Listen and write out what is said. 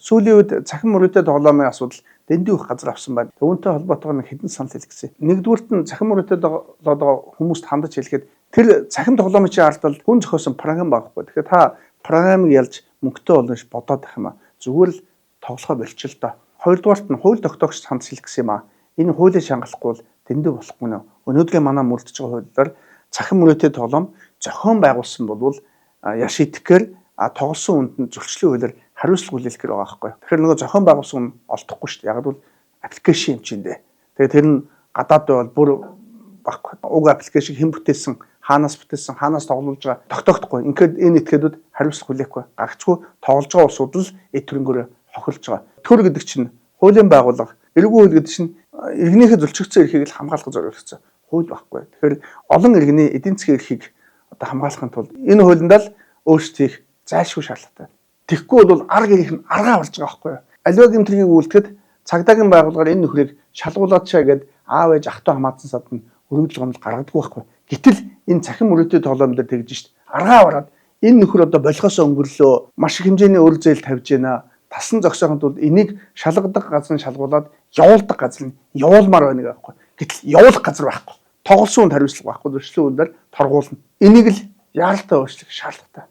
Сүүлийн үед цахим мөрөөдөө тоглоомын асуудал дэндүү их газар авсан байна. Үүнтэй холбоотойгоор нэг хэдэн санал хэлгэсэн. Нэгдүгüүрт нь цахим мөрөөдөө тоглоод байгаа хүмүүст хандаж хэлэхэд тэр цахим тоглоомын чинь ард бол хүн зохиосон програм байхгүй. Тэгэхээр та програмыг ялж мөнгөтэй болно гэж бодоод байх юм а. Зүгээр л тоглохоо болчих л доо. Хоёрдугаарт нь хууль тогтоогчд хандаж хэлэх гэсэн юм а. Энэ хуулийг шангалахгүй бол дэндүү болохгүй нэ. Өнөөдрийн манай мөрдөж байгаа хуулиар цахим мөрөөдөө тоглоом зохион байгуулсан бол яш итгэхээр тоглосон хүнд нь зөрчлийн хуулиар хариуцлага хүлээлгэх байгаа байхгүй. Тэгэхээр нөгөө зохион байгуулсан хүн олдохгүй шүү дээ. Яг бол application юм чинь дээ. Тэгээ тэр нь гадаад байвал бүр баггүй. Уг application хэн бүтээсэн, хаанаас бүтээсэн, хаанаас тоглуулж байгаа тогтоогдохгүй. Ингээд энэ этгээдүүд хариуцлага хүлээхгүй. Гагцгүй тоглож байгаа улсууд л эд хөрөнгөөр хохирлж байгаа. Төр гэдэг чинь хуулийн байгууллага, эрүүг хууль гэдэг чинь иргэнийхээ зөрчигдсөн эрхийг л хамгаалах зориулсан хууль байхгүй. Тэгэхээр олон иргэний эдийн засгийн эрхийг одоо хамгаалахын тулд энэ хуулиндаа л өөрчлөлт хийх зайлшгүй шаардлагатай. Тэгэхгүй бол арга гэрийнх нь аргаа болж байгаа байхгүй юу? Аливаа гэмтрийг үйлдэхэд цагдаагийн байгууллагаар энэ нөхрийг шалгуулаад чаа гэд аав ээж ах トゥ хамаатсан сад нь өргөдөл гомдол гаргадаг байхгүй. Гэтэл энэ цахим мөрөөдөө тоглоом дээр тэгж шít. Аргаа аваад энэ нөхөр одоо болохоосоо өнгөрлөө. Маш их хэмжээний өр зээл тавьж байна. Тасан зогсоохын тулд энийг шалгадаг газар нь шалгуулад явуулдаг газар нь явуулмаар байна гэх байхгүй. Гэтэл явуулах газар байхгүй. Тоглосон хүнд хариуцлага байхгүй. Зөрчлийн хуулиар торгуулна. Энийг л яаралтай өөрчлөх шаардлагатай.